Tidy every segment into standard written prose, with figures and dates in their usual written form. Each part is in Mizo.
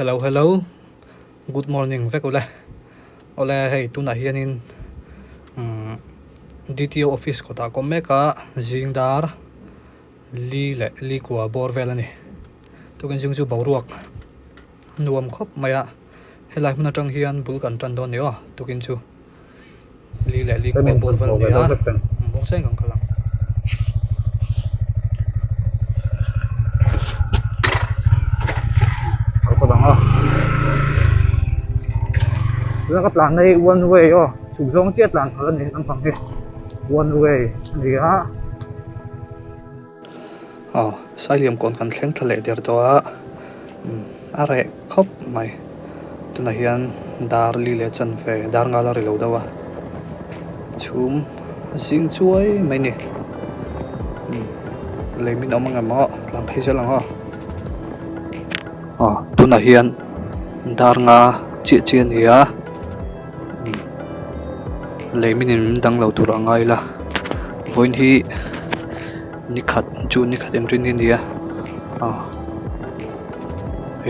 Hello hello good morning vek ule awle hei tunah hianin umm D_T_O office kawtah ka awm mek a zing dar li leh li kua bawr vel a ni tukin zing chu boruak nuam khawp mai a helai hmun atang hian bul kan tan dawn a ni aw tukin chu. Li leh li kua bawr vel a ni a, bawng chiang kan kal ang. Tuna ka tlan na hi one way aw chhuk zawng chiah tlan phal a ni lampang hi one way a ni a. Aw Sailiam kawn kan thleng thla leh der tawh a a reh khawp mai tunah hian dar li leh chanve dar ngal a ri lo deuh a chhum a zing chuai mai a ni lei min awm ang em aw tlan phei zel ang aw aw tunah hian dar nga chiah chiah a ni a. Lei min in dang lo tur a ngai la vawiin hi nikhat chu nikhat engrin hi a ni a aw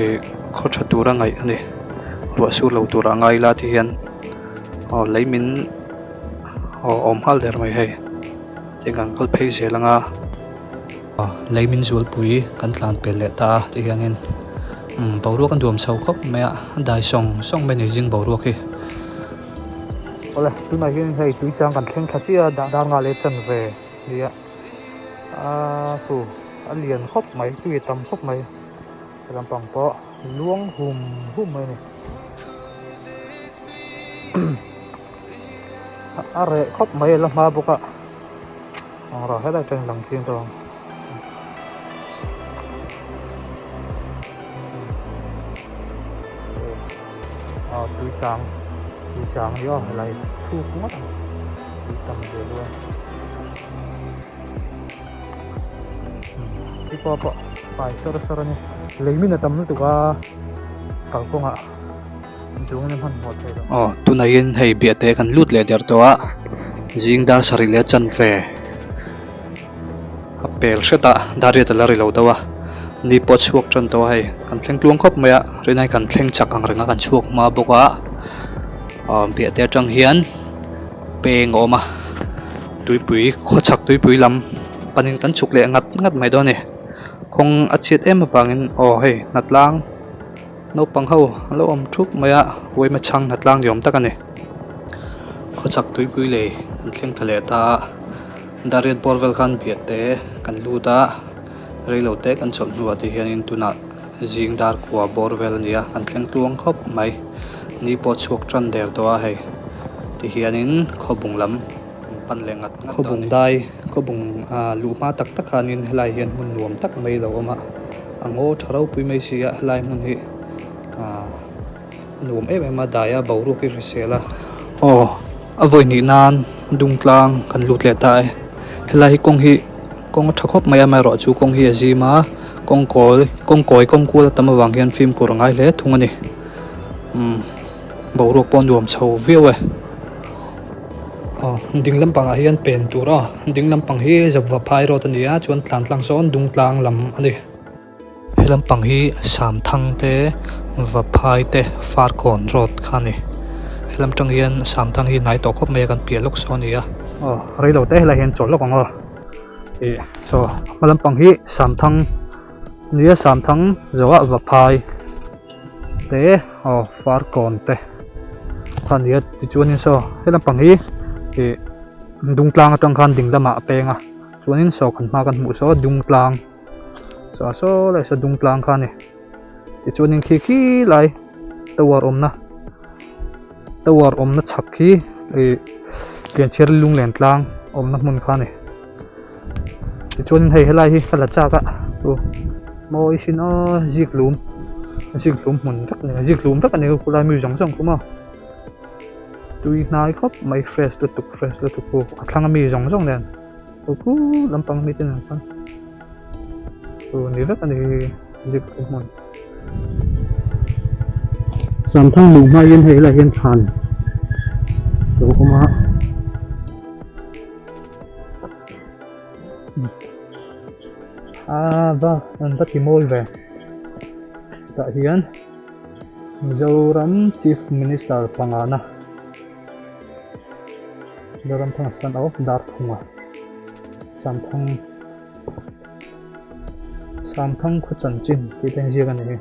ih khaw tha tura ngaih a ni ruah sur lo tur a ngai la ti hian aw lei min aw awm nghal der mai hei tiang kan kal phei zel ang a. Lei min zualpui kan tlan pel leh ta a ti hianin boruak a nuam chho khawp mai a a dai sawng sawng mai a ni zing boruak hi. Awle tunah hian hei tui chang kan thleng thla chiah a dar nga leh chanve nia a chu a lian khawp mai tui a tam khawp mai he lampang pawh luang hum hum mai a ni a reh khawp mai a la hma bawk a. Ang rah helai atangin lang chiang tawh ang. Ah tui chang tui chang hi aw helai thuk ngawt ang tui tam ve luai chi pawh pawh fai sawr sawr a ni lei min a tam lutuk a kalkawngah Aw tunah hian hei biahte kan lut leh der tawh a zing dar sarih leh chanve a pel hret a dar riat a la ri lo deuh a ni pawh a chhuak tan tawh a hei kan thleng tluang khawp mai a rinai kan thleng chak ang reng a kan chhuak hma bawk a aw biahte atang hian peng a awm a tuipui khawchhak tuipui lam panin kan chhuk leh ngat ngat mai dawn a ni kawng a chhiat em avangin aw hei hnatlang. Naupang ho a lo awm thup mai a, uaima chhang hna tlang ni awm tak a ni. Khawchhak tuipui lei kan thleng thla leh ta a, Dariat bawr vel khan biah te kan lut a, reilo te kan chawlh hnuah te hianin tunah zing dar kua bawr vel a ni a, kan thleng tluang khawp mai. Ni pawh chhuak tan der tawh a hei tihianin khawbung lam kan pan leh ngat ngat dawn a ni. Khawbung dai, khawbung luh hma tak tak khanin helai hian hmun nuam tak mai a lo awm a. A ngaw tha ropui mai si a helai hmun hi ah a nuam em em a dai a boruak hi hrisel a. Aw a vawi hnih nan dung tlang kan lut leh ta e helai hi kawng hi kawng a tha khawp mai a amaherawhchu kawng hi a zim a kawng kawi kawng kawi kawng kual a tam avang hian fimkhur a ngai hle thung a ni umm boruak pawh a nuam chho viau e. Aw ding lampangah hian pen tur a ding lampang hi Zava phai road a ni a chuan tlan tlang sawn dung tlang lam a ni. He lampang hi Samthang te Vaphai te Farkawn road kha a ni. He lam tang hian Samthang hi hnai tawh khawp mai a kan piah lawk sawn a ni a. Aw rei lo te helai hian chawl lawk ang aw ih saw hma lampang hi Samthang a ni a Samthang zawhah Vaphai. Te aw farkawn te kha a ni a tichuanin saw he lampang hi ih dungtlang atang khan ding lamah a peng a chuanin saw kan hma kan hmuh saw dungtlang saw saw lai saw dungtlang kha a ni tichuanin khi khi lai tower awmna tower awmna chhak khi ih Lianchhiar lunglen tlang awmna hmun kha a ni. Tichuanin hei helai hi ka la chak a chu mawi sin aw zik lum zik lum hmun vek a ni zik lum vek a ni khulai mi zawng zawng khu maw tui hnai khawp mai fresh lutuk fresh lutuk khu a thlang ami zawng zawng nen khu khu lampang mi te nen khan chu ni vek a ni zik lum hmun. Samthang luh hma hian hei helai hian thlan a lo awm a. A va an va ti mawi ve tah hian Mizoram Chief Minister pangana Zoramthanga son of Darphunga Samthang Samthang khaw chanchin tih te an ziak a ni hi.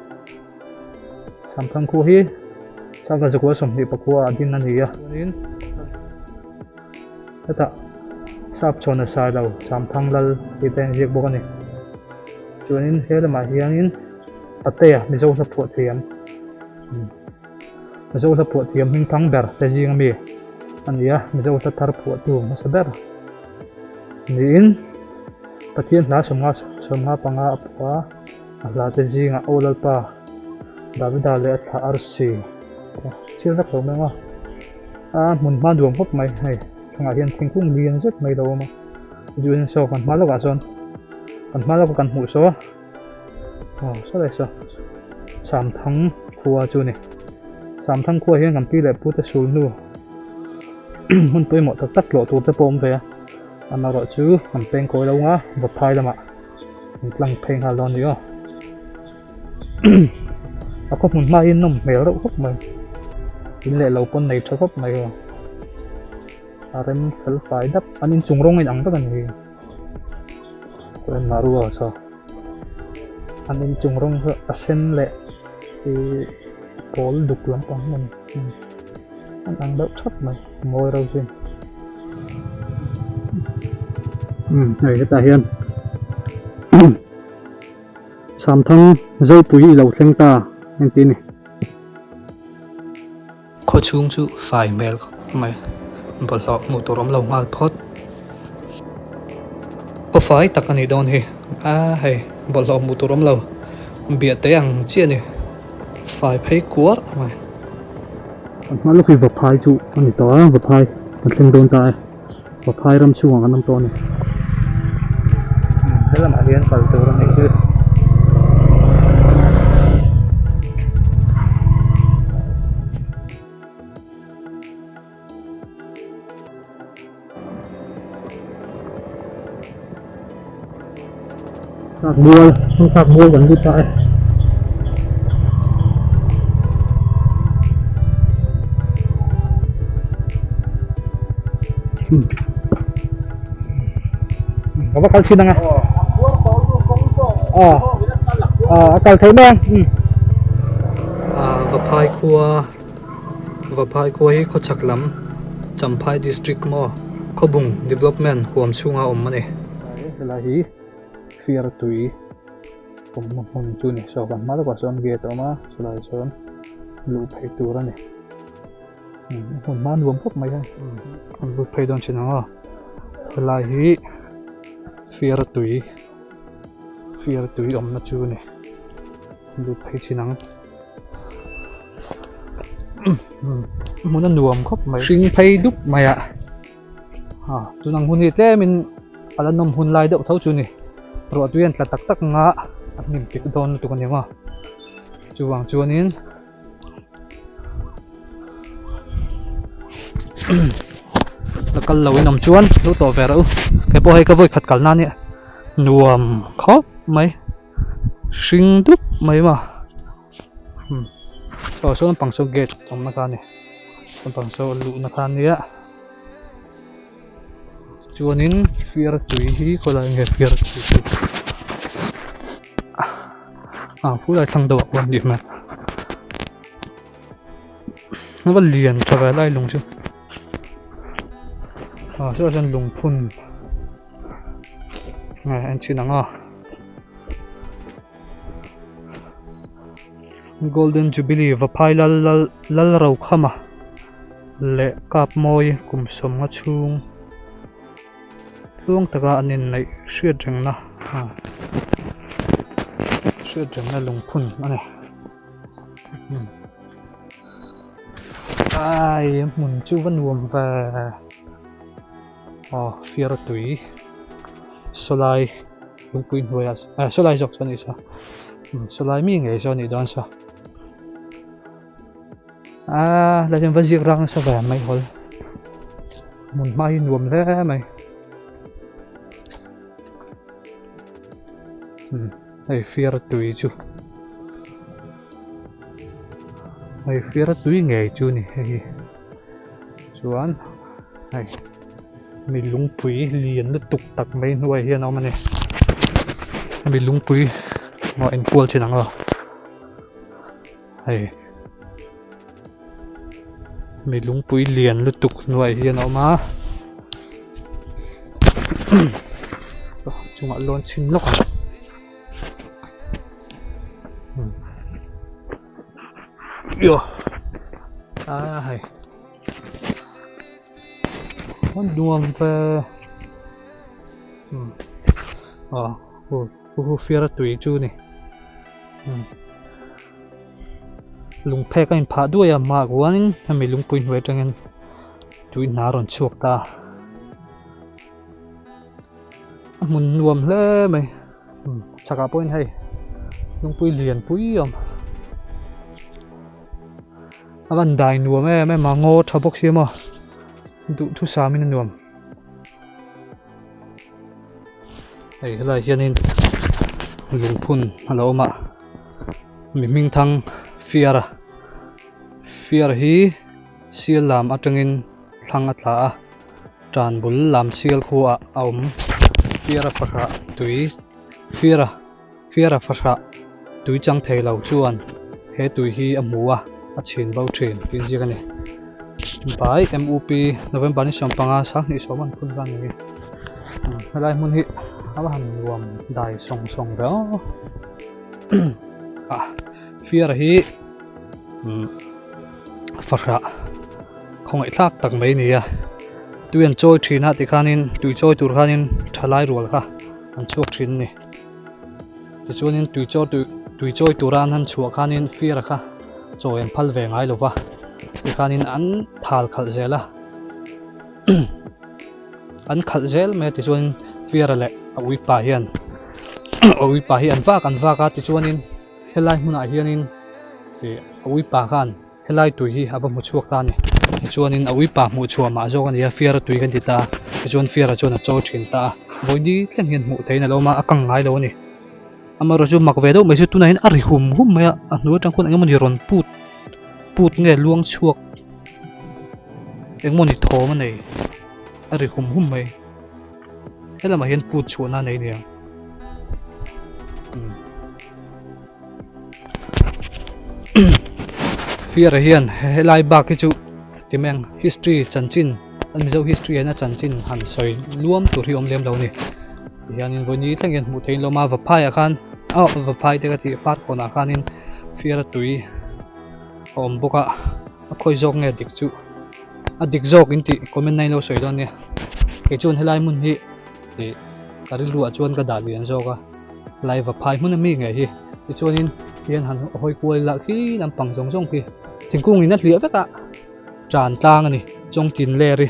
Samthang khua hi Sangha zakua 24 ah din a ni a. Chuanin hetah sap chhuan a sai lo Samthang lal tih te an ziak bawk a ni. Chuanin he lamah hianin Patea Mizo hla phuah thiam Mizo hla phuah thiam hmingthang ber te zing ami a ni a, Mizo hla thar phuahtu hmasa ber niin Pathian hla 55 a phuah a. A hla te zingah Aw Lalpa, Davida leh a thlah arsi thil vek lo mai ang a, a hmun hma nuam khawp mai hei thlangah hian thingkung lian zet mai lo awm a, chuan saw kan hma lawkah sawn kan hma lawka kan hmuh saw aw saw lai saw Samthang khua chu a ni, Samthang khua hian kan pi leh pu te sul hnu hmun pawimawh tak tak tlawh tur te pawh a awm ve a, amaherawh chu kan peng kawi lo ang a Vaphai lamah. An tlang phei nghal dawn ni aw. A khaw hmun hma hi nawm hmel reuh khawp mai. In leh lo pawn nei tha khawp mai aw. A rem fel fai dap. An inchung rawng a inang vek a ni hi. Chuan Marua saw an inchung rawng chu a sen leh ih pawl duk lampang hi a ni. An ang deuh thap mai mawi reuh zin. Umm hei hetah hian Samthang Zopui i lo thleng ta engti ni. Khaw chhung chu fai hmel khawp mai bawlhhlawh hmuh tur awm lo nghal phawt. Khaw fai tak a nih dawn hi a hei bawlhhlawh hmuh tur awm lo biah te ang chiah a ni. Fai phei kuar a mai. Kan hma lawk hi Vaphai chu a ni tawh a, Vaphai kan thleng dawn ta e. Vaphai ram chhungah kan awm tawh a ni. He lamah hian kal tur a nih hi. Nghak mual nghak mual kan lut ta e. Ka va kal thin ang a. A kal theih mai ang. Vaphai khua. Vaphai khua hi khawchhak lam Champhai District maw Khawbung Development huam chhunga awm a ni. Helai hi fiar tui awmna hmun chu a ni. Saw kan hma lawkah sawn gate a awm a, chulai chuan luh phei tur a ni. Hmun hma nuam khawp mai hei. An lut phei dawn thin ang aw. Helai hi fiar tui fiar tui awmna chu a ni. Lut phei thin ang. Hmun a nuam khawp mai hring phei dup mai a ha tun ang hun hi tlemin a la nawm hun lai deuh tho chu ni ruah tui an tla tak tak ang a a hnim pik dawn lutuk a ni maw chuvang chuanin la kal lo in awm chuan lo tawh ve rawh u kei pawh hei ka vawi khat kal na ania nuam khawp mai hring dup mai maw. Aw saw lampang saw gate awmna kha a ni lampang saw luhna kha a nia chuanin fiar tui hi khawlai nge fiar tui chu ah khulai thlang deuh ah khuan a nih hmel a va lian tha ve lai lung chu ah saw chuan lungphun nge en chhin ang aw. Golden Jubilee Vaphai Lal Lal Lalrokhama leh Kapmawi kum 50 chhung tluang taka an inneih hriatrengna hriatrengna lungphun a ni. Ai hmun chu va nuam ve aw fiara tui sawlai. Lungpui hnuaiah ah sawlai zawk chu a nih saw sawlai mi ngei saw a nih dawn saw ah helai hian va ziak rang nasa ve mai hawl hmun hma hi nuam hle mai hei fiar tui chu. Hei fiara tui ngei chu a ni hei hi chuan hei mi lungpui lian lutuk tak mai hnuai hian a awm a ni hemi lungpui maw enkual chin ang aw hei mi lungpui lian lutuk hnuai hian a awm a chungah lawn chhin lawk ang. A hei a nuam ve aw hu fiara tui chu a ni lungphek a inphah duai a hmaah khuanin hemi lungpui hnuai atangin tui hna a rawn chhuak ta a. A hmun nuam hle mai chhakah pawhin hei lungpui lian pui a awm a van dai nuam em em a ngaw tha bawk si maw duhthusam in a nuam hei helai hianin lungphun a lo awm a mi hming thang fiara fiara hi sial lam atangin thlang a tla a. Tan bul lam sial khuaah a awm fiara fahrah tui fiara fiara fahrah tui chang thei lo chuan he tui hi a hmu a a chhin bo thin tih ziak a ni. By MUP November ni 15 sanghnih sawm an phun khan ni helai hmun hi a va han nuam dai sawng sawng ve aw ah fiara hi fahrah khawngaih thlak tak mai a ni a tui an chawi thin a tikhanin tui chawi tur khanin thalai rual kha an chhuak thin a ni tichuanin tui chawi tui tui chawi tura an han chhuah khanin fiara kha chawi an phal ve ngai lo va tikhanin an thal khalh zel a an khalh zel mai a tichuanin fiara leh a uipa hian a uipa hi an vak an vak a tichuanin helai hmunah hianin ih a uipa khan. Helai tui hi a va hmu chhuak ta a ni. Tichuanin a uipa hmuh chhuah mah zawk a ni a, fiara tui kan ti ta a, tichuan fiara chuan a chawi thin ta a, vawi thleng hian hmuh theihin a lo awm a, a kang ngai lo a ni. Amaherawhchu mak ve deuh mai chu tunah hian a ri hum hum mai a, a hnuai atang khuan eng emawni rawn put put nge luang chhuak eng emawni thawm a nei, a ri hum hum mai. Helamah hian put chhuahna a nei aniang. Fiara hian helai bak hi chu timeng history chanchin an mizo history hian a chanchin han sawi luam tur hi awm lem lo a ni tihianin vawiin thleng hian hmuh theihin lawm a vaphai ah khan aw vaphai te ka tih farkawn ah khanin fiara tui a awm bawk a a khawi zawk nge dik chu a dik zawk in tih comment na in lo sawi dawn nia kei chuan helai hmun hi ih ka rilru ah chuan ka dah lian zawk a lai vaphai hmun ami ngei hi tichuanin hian han hawi kual ila khi lampang zawng zawng khi thingkung in a hliah vek a tan tlang a ni chawngtin ler i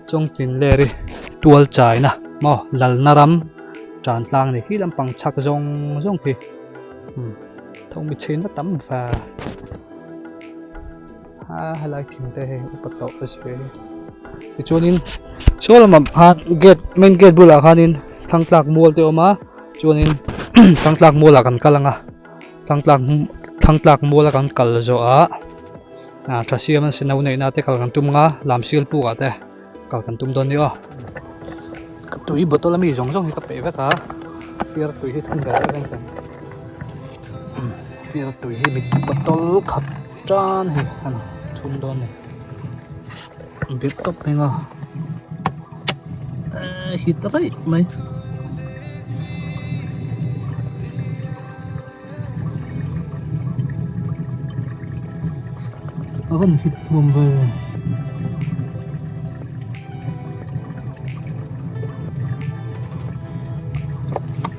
chawngtin ler i tual chaina maw lalna ram tan tlang a ni khi lampang chhak zawng zawng khi umm tho mi chhin a tam va a helai thing te hei upa tawh a zia hi tichuanin saw lamah khan gate main gate bulah khanin thlang tlak mual te a awm a chuanin thlang tlak mual ah kan kal ang a thlang tlak thlang tlak mual a kan kal zawh ah ah tha siam a seno neihna te kal kan tum ang a lam sial puk ah te kal kan tum dawn a ni aw ka tui bottle ami zawng zawng hi ka peih vek a fiar tui hi thun ve reng reng fiar tui hi mit bottle khat tan hi an thun dawn a ni bip tawp mai nga hit raih mai. A van hit nuam ve.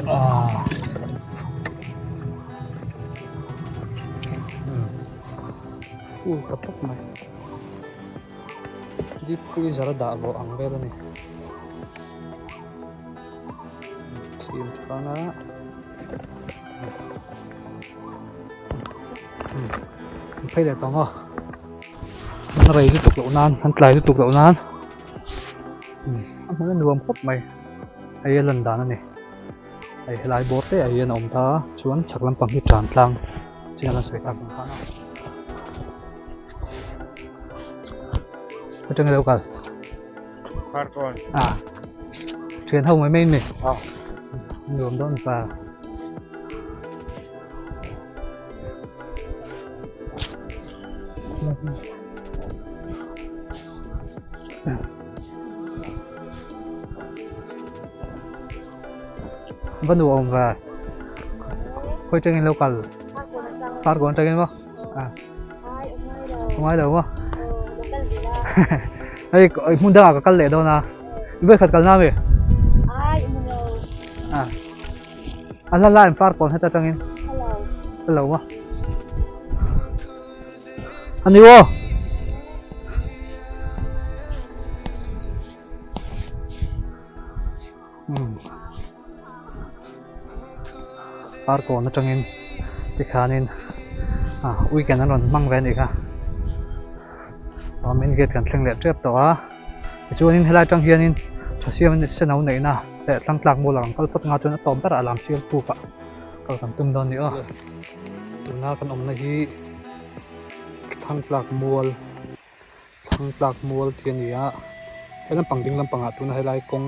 Ah. Full ta pawp mai. Deep freezer a dah vawh ang vel a ni. Thim tlang a. An phei leh tawng aw. An rei lutuk loh nan, an tlai lutuk loh nan. A hmun a nuam khawp mai. Hei a lan dan a ni. Hei helai bawr te ah hian a awm ta a, chuan chhak lampang hi tan tlang chin a lan sawi tak ang khan a. Atanga lo kal. Farkawn. Ah. Thian ho mai mai ni. Ah. Nuam dawn pa. Va nuam ve. Khoi tangin lo kal. Farkawn atangin maw? Ah. Ngai lo maw? Hei hmun dangah ka kal leh dawn a. I vawikhat kalna ami? Ah. A hla hla in Farkawn heta tangin. Hello maw? Ani aw. Farkawn atangin tikhanin ah weekend an rawn hmang ve a nih kha main gate kan thleng leh tep tawh a tichuanin helai atang hianin thasiam seno neihna leh thlangtlak mual ang kal phawt nga chuan a tawp berah lam sial puk ah kal kan tum dawn a ni aw tuna kan awmna hi thlangtlak mual. Thlang tlak mual tih a ni a, he lampang ding lampangah tuna helai kawng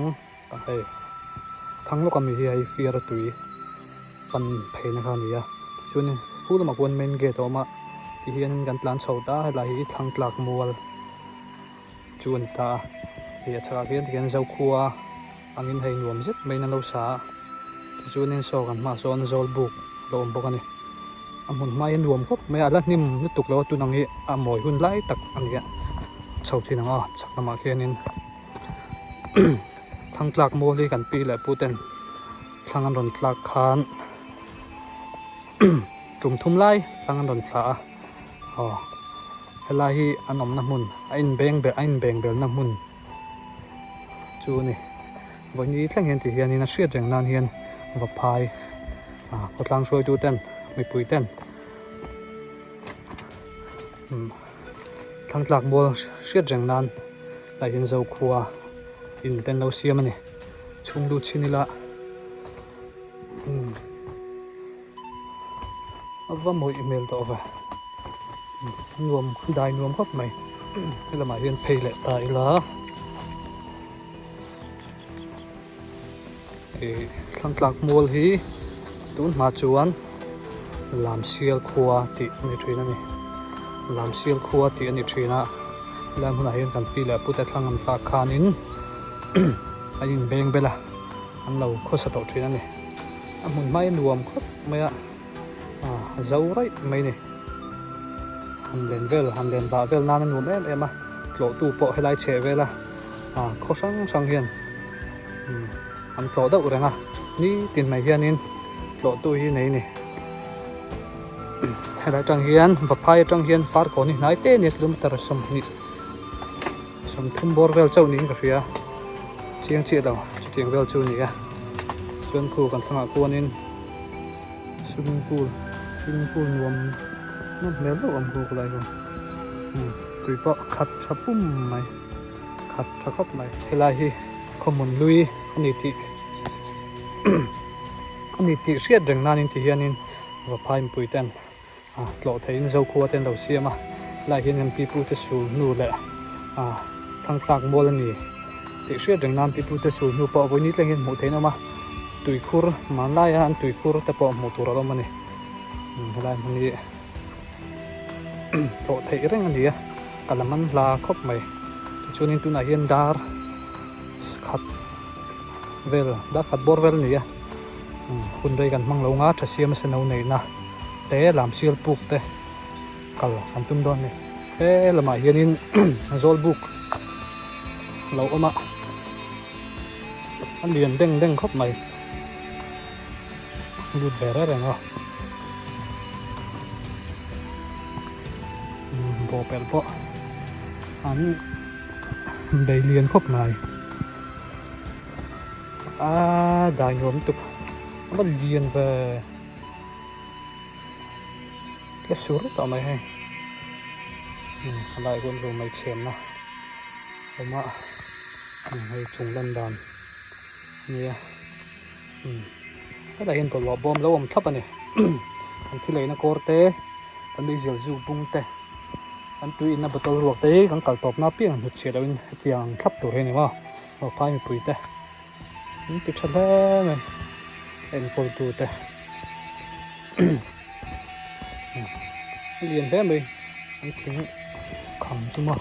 ah hei thang lawk ami hi hei fiar a tui pan pheina kha a ni a, tichuanin khu lamah khuan main gate a awm a tihian kan tlan chho ta a helai hi thlang tlak mual chu a ni ta a, hei a chhakah khian tikhian Zokhua angin hei nuam zet maiin an lo sa a, tichuanin saw kan hmaah sawn Zawlbuk a lo awm bawk a ni. A hmun hma hi a nuam khawp mai a, a la hnim lutuk lo a tun ang hi a mawi hun lai tak a ni a, chho thin ang aw chhak lamah khianin thangtlak mual hi kan pi leh pu ten thlang an rawn tlak khan tum thum lai thlang an rawn thlah a aw helai hi an awmna hmun a inbeng ber a inbeng belna hmun chu a ni. Vawini thleng hian ti hianin a hriat reng nan hian Vaphai ah khawtlang hruaitu ten mipui ten umm thlang tlak mual hriat reng nan tlai hian Zokhua in te an lo siam a ni chhung lut chin ila umm a va mawih hmel tawh ve nuam dai nuam khawp mai helamah hian phei leh ta ila. Ih thlang tlak mual hi tun hma chuan Lamsial khua tih a ni thin a ni Lamsial khua tih a ni thin a helai hmunah hian kan pi leh pute thlang an thlak khanin an inbeng bel a an lo khawsa tawh thin a ni a hmun hma hi a nuam khawp mai a a zo raih mai a ni han len vel han len vah vel nan a nuam em em a tlawhtu pawh helai chheh vel a. Ah khaw hrang hrang hian an tlawh deuh reng a nitin mai hianin tlawhtu hi nei a ni helai atang hian Vaphai atang hian Farkawn hi hnai te a nia kilometer 20 30 bawr vel chauh niin ka hria chiang chiah lo chutiang vel chu a ni a chuan khu kan thlangah kuanin swimming pool swimming pool nuam nuam hmel deuh a awm khu khulai khu tui pawh khat tha pum mai. Khat tha khawp mai. Helai hi khawhmun lui a ni tih a ni tih hriat reng nanin ti hianin Vaphai mipui ten ah tlawh theihin Zokhua te an lo siam a, helai hian kan pipu te sul hnu leh ah thlang tlak mual a ni tih hriat reng nan pipu te sul hnu pawh vawiin thleng hian hmuh theihin a awm a, tuikhur hmanlaia an tuikhur te pawh hmuh tur a awm a ni. Helai hmun hi tlawh theih reng a ni a. Ka la man hla khawp mai. Tichuanin tunah hian dar khat vel dar khat bawr vel a ni a hun rei kan hmang lo nga tha siam a seno neihna te lam sial puk te kal kan tum dawn a ni. He lamah hianin zawl buk a lo awm a a lian deng deng khawp mai lut ve reng reng a. Bawhpelh pawh an bei lian khawp mai a dai nuam lutuk a va lian ve tle sur tawh mai hei a lai huan ru mai chhenna awm a hei chung lan dan a nia. Hetah hian bawlhhlawh bawm lo awm thlap a ni. Kan thil eina kawr te, kan meizial zu bung te Kan tui inna bottle ruak te hi kan kal tawp na apiang hnut chhiah loin hetiang ang thlap tur hi a ni maw Vaphai mipui te an ti tha hle mai enkawl tu te a lian hle mai an thing kham chu maw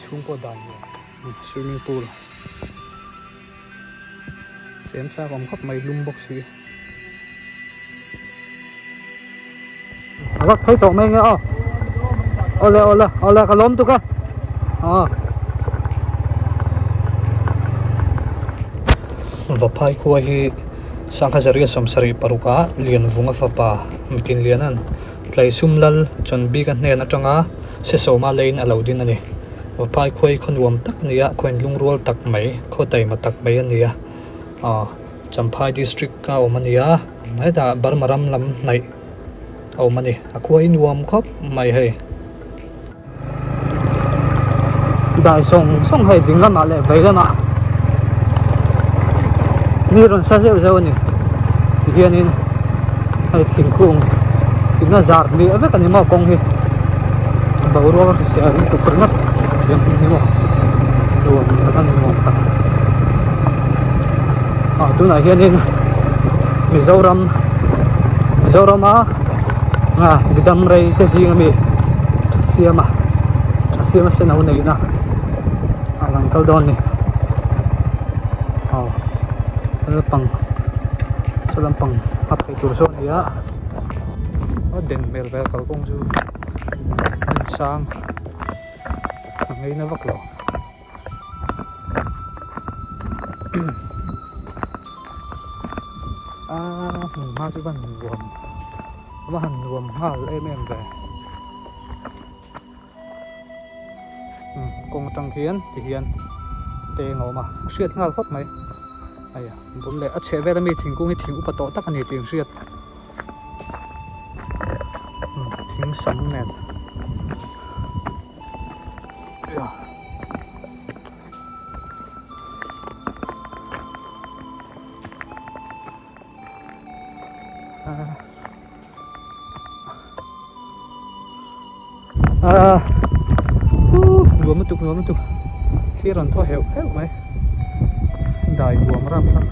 chhung pawh dan nuam swimming pool cheng chak awm khawp mai lum bawk si. A vak phei tawh mai nge aw awle awle awle ka lawm tuk a aw Vaphai khua hi Sangha Zaria sawmsarih parukah Lianvunga fapa Mitinliana'n Tlaisum Lal Chawnbika hnen atanga Sesawma leiin a lo din a ni. Vaphai khua hi khaw nuam tak a ni a, khaw inlungrual tak mai, khaw taima tak mai a ni a. Aw. Champhai district a awm a ni a, hetah Burma ram lam hnaih a awm a ni, a khua hi nuam khawp mai hei. Dai sawng sawng hei ding lamah leh vei lamah mi rawn sa zeuh zeuh a ni tihianin hei thingkung in a zar hmiah vek a ni maw kawng hi boruak a hrisel lutuk ringawt tiang hun hi maw nuam tak a ni nuam tak. Ah tunah hianin Mizoram Mizorama ah midang rei te zing ami Thasiama Thasiama sen ho neihna a lang kal dawn a ni aw lampang saw lampang a phei tur sawn a ni a a den hmel vel kalkawng chu hmun sang a ngaina vak lo. A hmun hma chu va nuam va han nuam nghal em em ve umm kawng atang khian ti hian teng a awm a a hriat nghal khawp mai hei a bul leh a chheh vel ami thingkung hi thing upa tawh tak a ni tih an hriat. Thing sam nen ah nuam lutuk nuam lutuk thlir an thaw heuh heuh mai dai huam ram kha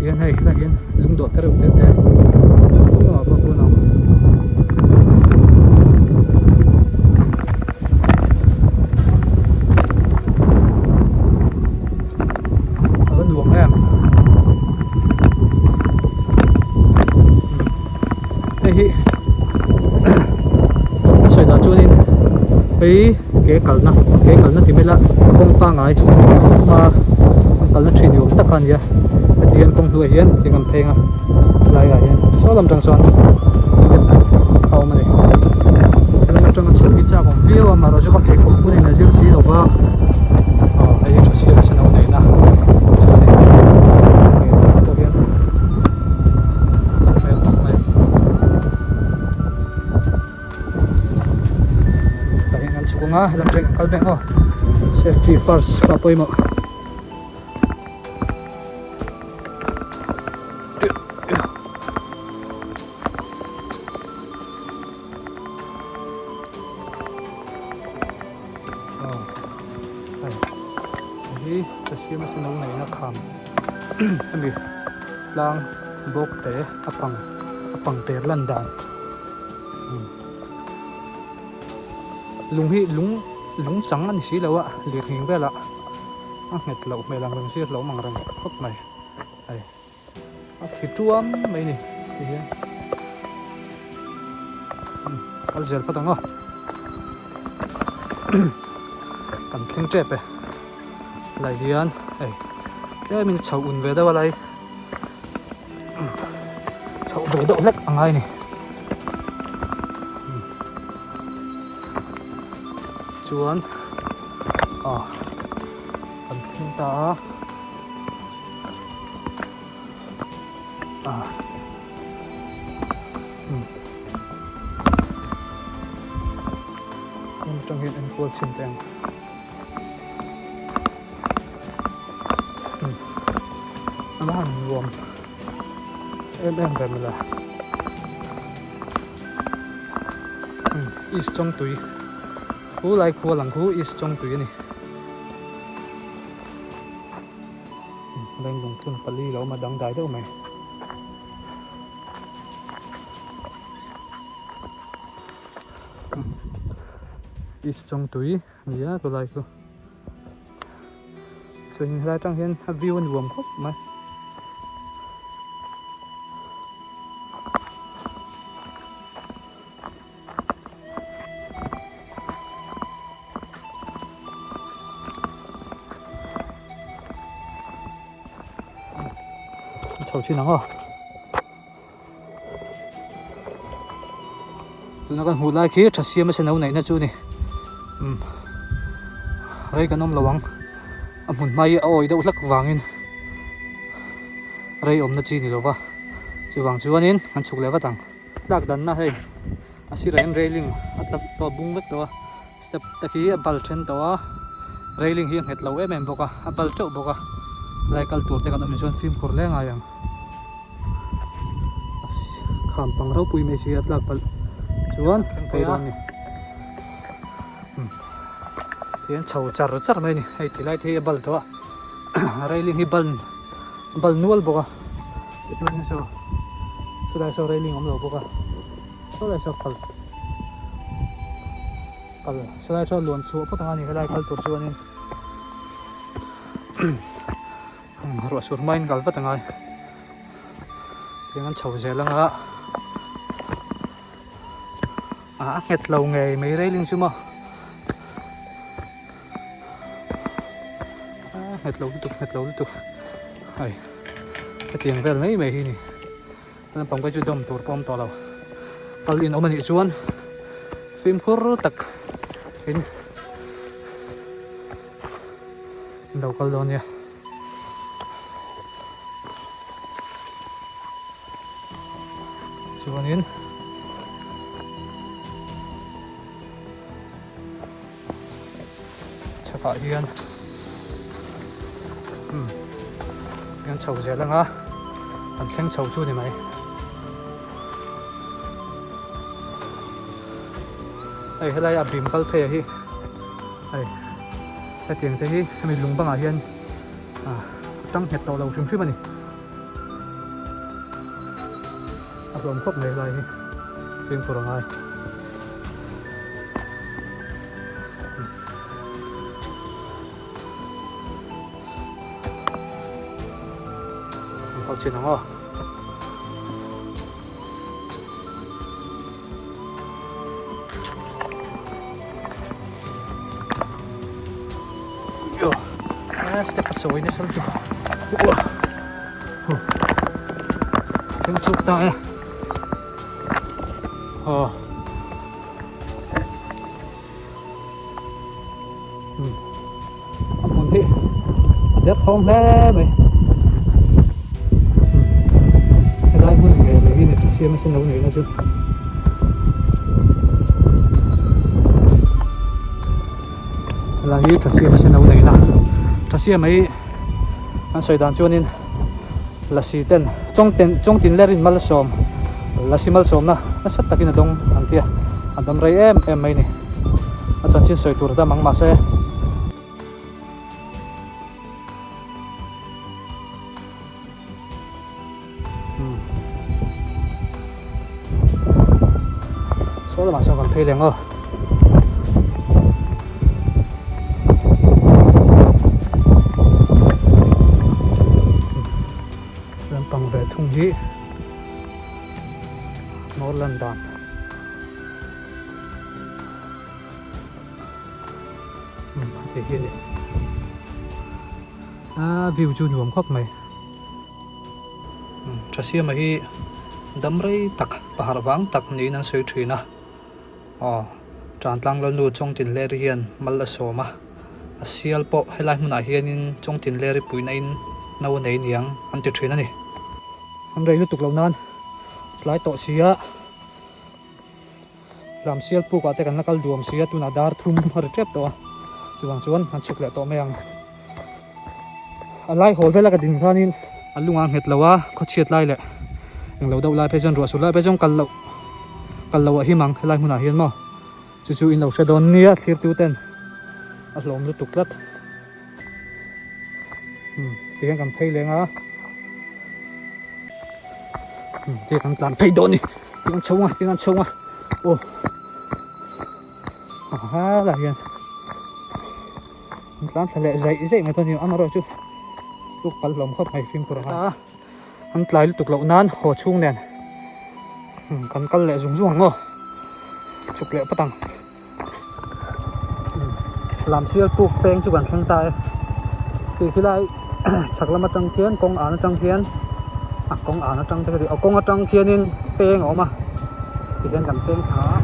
hian hei helaiah hian lung dawh te reuh te te ah pawh khuan a awm a va nuam em hei hi a sawi dan chuanin hei ke kalna ke kalna ti mai la kawng pangai hma an kalna thin ni awm tak kha a ni a heti hian kawng hnuaiah hian thing an pheng a helaiah hian saw lam atang chuan step a awm a ni helam atanga chhuk hi chak awm viau a amaherawhchu ka pheikhawk bunin a zir si lo va aw hei hi tha siam nasa no neihna chu a ni pawh hian hmel khawp mai. Tah hian kan chhuk ang a helam teng kal beng aw safety first kha pawimawh hei hi ka siam a sino neihna kham hemi tlang bawk te a pang a pang ter lan dan lung hi lung lung chang a ni si lo a lirnghing velah a nghet loh hmel ang reng si a hlauhawm ang reng khawp mai hei. A khi tuam mai ni ti hian kal zel phawt ang aw kan thleng tep e lai hian hei tlem in chho un ve deuh a lai chhoh ve deuh hlek a ngai a ni chuan aw kan thleng ta a. Hmun atang hian enkual chhin teh ang a va han nuam em em ve mawle. East Chawngtui khu lai khua lang khu East Chawngtui a ni. Leng lungphun pali lo awm a dangdai deuh mai. East Chawngtui a ni a chulai chu. Chuan helai atang hian a view a nuam khawp mai. Chho chin ang aw. Tuna kan hmuh lai khi tha siam a se no neihna chu ni. Umm rei kan awm lo ang. A hmun hma hi a awi deuh hlak vangin rei awmna chi ni lova. Chuvang chuanin kan chhuk leh vat ang. Tlak danna hei a sirah hian railing a tla tawh a bung vek tawh a step te khi a bal then tawh a railing hi a nghet lo em em bawk a a bal teuh bawk a lai kal tur te kan awm hi chuan fimkhur hle ngai ang kham pang ropui mai si a tlak palh chuan phei dawn a ni tihian chho char char mai a ni hei ti lai te hi a bal tawh a railing hi ban a bal nual bawk a tichuan saw chulai saw railing a awm lo bawk a sawlai saw kal kal sawlai saw luan chhuah phawt ang a ni helai kal tur chuanin ruah sur hmain kal vat angai tiang an chho zel anga a nghet lo ngei mai railing chu maw a nghet lo lutuk nghet lo lutuk hei hetiang vel mai mai hi ni lampang phei chu dawm tur pawh a awm tawh lo kal in awm a nih chuan fimkhur tak in in lo kal dawn nia. Chuanin chhakah hian umm kan chho zel ang a kan thleng chho chu ni mai. Hei helai a bim kal phei a hi hei hetiang te hi hemi lung bangah hian ah a tang nghet tawh lo hrim hrim a ni. A hlawm khawp mai helai hi fimkhur a ngai. An kal chin ang aw. Step a sawi nasa lutuk. Thleng chhuk ta e. Aw. A hmun hi a derthawm hle mai. Helai hmun ngei mai hi ni tha siam asin lo neihna chu. Helai hi tha siam asin lo neihna. Tha siam hi an sawi dan chuanin lasi ten chawngten chawngtin lerin malsawm lasi malsawmna nasa takin a dawng an tia a dam rei em em mai a ni a chanchin sawi tur dam ang mahse. Saw lamah sawn kan phei leh ang aw. Lampang ve thung hi hmawr lan dan ti hi a ni a view chu nuam khawp mai. Thasiama hi dam rei tak pahar vang tak niin an sawi thin a. Aw, Tantlang Lalnu Chawngtinleri hian mal a sawm a, a sial pawh helai hmunah hianin Chawngtinleri puihna in no a nei niang an ti thin a ni. An rei lutuk loh nan tlai tawh si a, tlam sial pukah te kan la kal duam si a, tunah dar thum a ri tep tawh a, chuvang chuan an chhuk leh tawh mai ang. A lai hawl vela ka din khanin a lung a nghet lo a, khawchhiat lai leh englo deuh lai phei chuan ruah sur lai phei chuan kal loh kal loh a him ang helai hmunah hian maw. Chu chu in lo hre dawn nia thlirtu ten a hlawm lutuk tlat. Umm tihian kan phei leng a. Umm tihian kan tlan phei dawn a ni. Tihian chho a tihian chho a aw aha lah hian an tlan thla leh zaih zaih mai dawn a ni amaherawhchu tluk pal hlawm khawp mai fimkhur ang a. An tlai lutuk loh nan haw chhung nen kan kal leh zung zung ang aw chhuk leh phawt ang Lamsial puk peng chu kan thleng ta e tih khi lai chhak lam atang khian kawng an atang khian a kawng an atang te ka ti aw kawng atang khianin peng a awm a tihian kan peng thla a.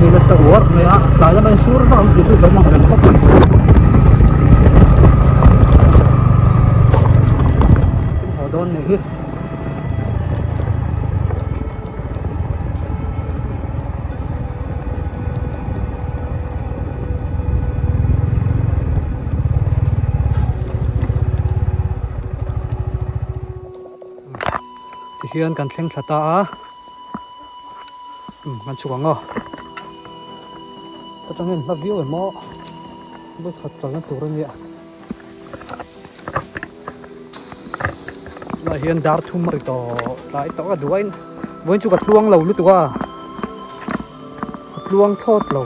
Ni nasa uar mai a tlai lama in sur vak ang tih chu hlauh mang reng khawp mai. Thil haw dawn nih hi. Tihian kan thleng thla ta a umm kan chhuk ang aw ka chang hian hla viau em aw vawikhat kalna tur a nia. Tunah hian dar thum a ri tawh tlai tawh a duain vawiin chu ka tluang lo lutuk a ka tluang thlawt lo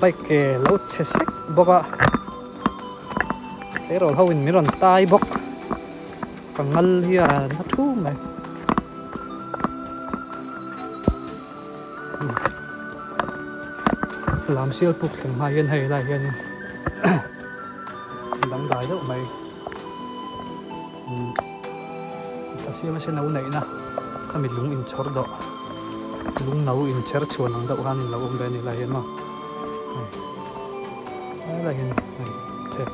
bike ke lo chhe sek bawk a tleirawl ho in min rawn tai bawk ka ngal hi a na thu mai. Lam sial puk thleng hma hian hei lai hianin dangdai deuh mai ka siam a no neihna khami lung inchhawr dawh lung no inchher chhuan ang deuh khan in lo awm ve a ni lai hian maw hei helai hian hei thek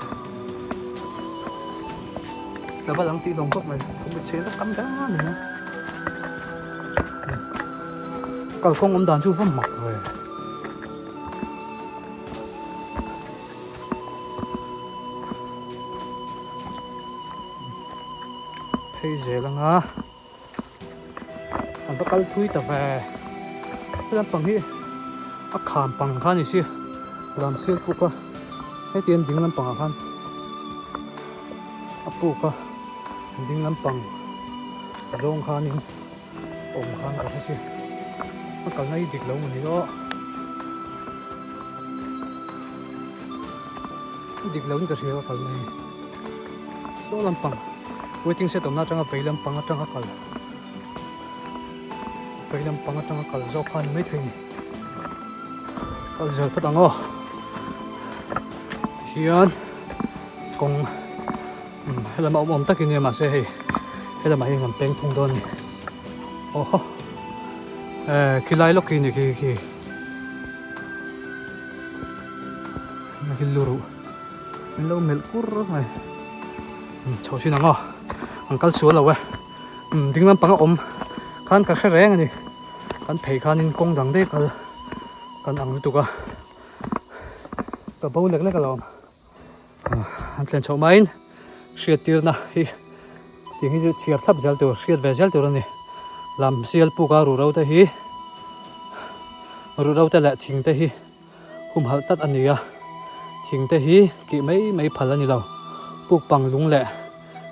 tlava dang tih hlawm khawp mai chhe tak tam ber a ni a. Kalkawng awm dan chu va mak ve. Phei zel anga an va kal thui ta ve. He lampang hi a kham pang kha a ni si lam sir puk a heti an ding lampangah khan a puk a ding lampang zawng khanin. Awm khan ka hre si a kalna hi dik lo maw ni aw dik lo in ka hria ka kalna hi saw lampang waiting shed awmna atanga vei lampang atanga kal vei lampang atanga kal zawk kha a ni maithei ni kal zel phawt ang aw tihian kawng. Helam a awm awm takin nia mahse hei helamah hian kan peng thung dawn a ni aw haw eh khilai lawk khi ni khi khi khi lu ruh min lo melh kur mai chho chin ang aw an kal sual lo e ding lampang a awm khan ka hre reng a ni kan phei khanin kawng dang daih kal kan ang lutuk a ka bo lek lek alawm. An thlen chhoh maiin hriattirna hi tih hi chu chhiar thlap zel tur hriat ve zel tur a ni. Lam sial puk a ruhro te hi ruhro te leh thing te hi humhalh tlat a ni a, thing te hi kih mai mai phal a ni lo, puk pang lung leh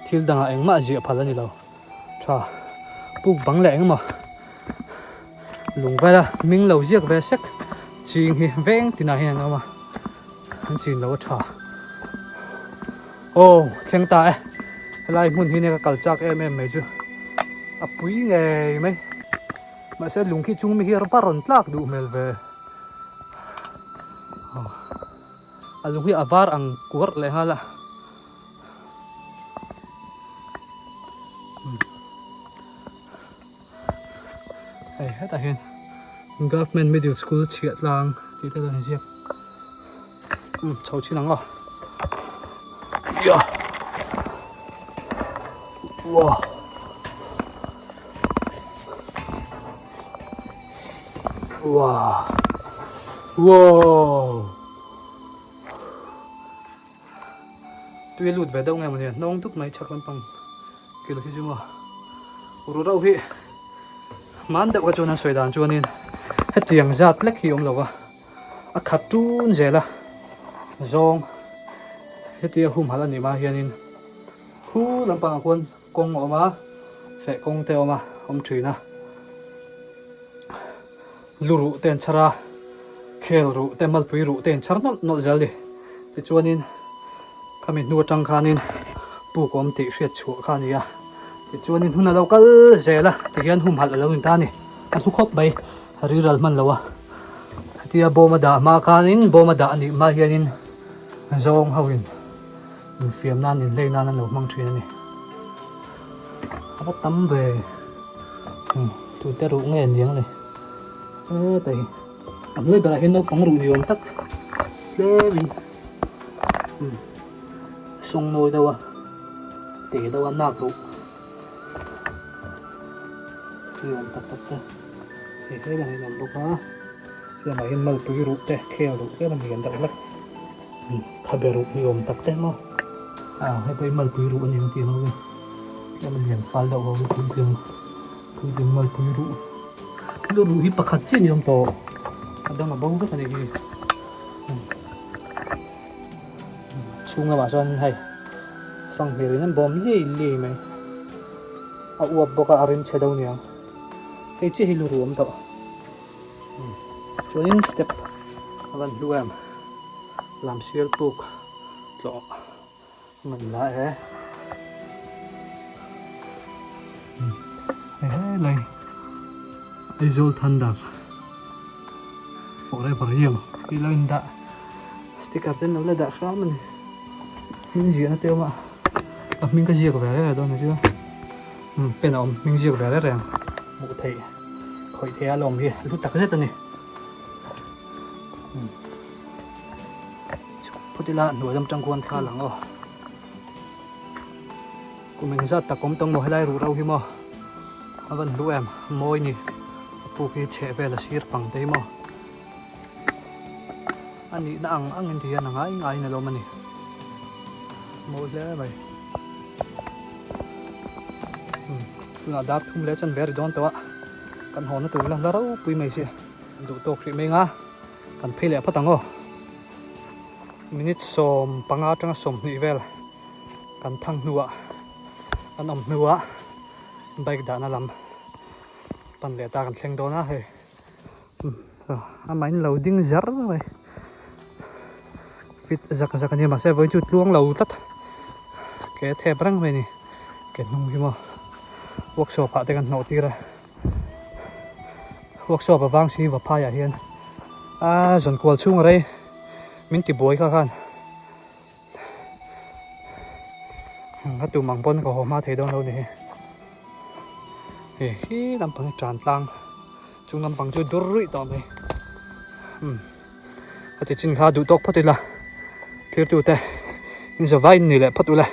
thil dangah engmah ziah phal a ni lo. Tha puk bang leh engemaw lung vela hming lo ziak ve sek ching hi veng tinah hian an awm a. An chin lo a tha. Aw thleng ta e. Helai hmun hi nia ka kal chak em em mai chu. A pui ngei mai. Mahse lung khi chung mi hi va rawn tlak duh hmel ve. A lung hi a var ang kuarh leh nghal a. Hei hetah hian Government Middle School chhiah tlang tih te chuan inziak. Chho chin ang aw. Ia. Wow. Wow. Wow. Tui a lut ve deuh nge mawni a hnawng dup mai chhak lampang kil khi chu maw ru rauh hi hman deuh kha chuan an sawi dan chuanin hetiang zat lek hi a awm lo va a khat tun zel a zawng hetia humhalh a nih hma hianin khu lampangah khuan kawng a awm a feh kawng te a awm a awm thin a. Lu ruh te an chhar a, khel ruh te malpui ruh te an chhar nawlh nawlh zel ni. Tichuanin khami hnu atang khanin puk awm tih hriat chhuah kha a ni a. Tichuanin hun a lo kal zel a, tihian humhalh a lo in ta a ni. A hnu khawp mai, a riral hman lo a. Hetia bawm a dah hma khanin bawm a dah a nih hma hianin zawng ho in infiam nan inhlei nan an lo hmang thin a ni. A va tam ve. Tute ruh nge niang le heta hi a hnuai berah hian naupang ruh ni awm tak tlemin sawng nawi deuh a te deuh a nak ruh ni awm tak tak te hei he lang in awm bawk a lamah hian malpui ruh te khel ruh te a lian deuh hlek khabe ruh ni awm tak te maw ah hei pawh hi malpui ruh a ni ang tih ang ho hi tlem a lian fal deuh ho hi puitling puitling malpui ruh lu ruh hi pakhat chiah ni awm tawh a dang a bo vek a nih hi chhung lamah chuan hei fanghmir in an bawm liai liai mai a uap bawk a a rim chhe deuh niang hei chiah hi lu ruh a awm tawh. Chuanin step a van hlu em lam sial puk tlawh man la e hei helai Aizawl Thunder forever young tih lo in dah sticker te an lo la dah hram a ni hming ziahna te a awm a a hming ka ziak ve reng dawn a nia pen a awm hming ziak ve reng hmuh theih. Khawih thei a lawm hi a hlu tak zet a ni. Chhuk phawt ila hnuai lam tang khuan thla lang aw. Kum engzat tak awm tawng maw helai ruh rauh hi maw a van hlu em mawi ni a puk hi chheh vel a sir pang te hi maw a nihna ang ang in ti hian a ngai ngaiin a lawm a ni mawi hle mai. Tunah dar thum leh chan ve ri dawn tawh a, kan hawnna tur la hla ropui mai si duh tawk hrih mai ang a, kan phei leh phawt ang aw. Minute 15 atanga 20 vel kan thang hnuah kan awm hnuah bike dahna lam pan leh ta kan thleng dawn a hei amahin lo ding zar mai fit zak zak a nia mahse vawiin chu tluang lo tlat ke thep reng mai a ni. Ke hnung hi maw workshop ah te kan hnawh tir a workshop a vang si vaphai ah hian a zawn kual chhung a rei min ti buai kha khan a tum ang pawn ka haw hma thei dawn lo ni hi hei hi lampang hi tan tlang chung lampang chu dur ruih tawh mai umm a ti chin kha duh tawk phawt ila thlir tute in zavai in ni leh phawt ula.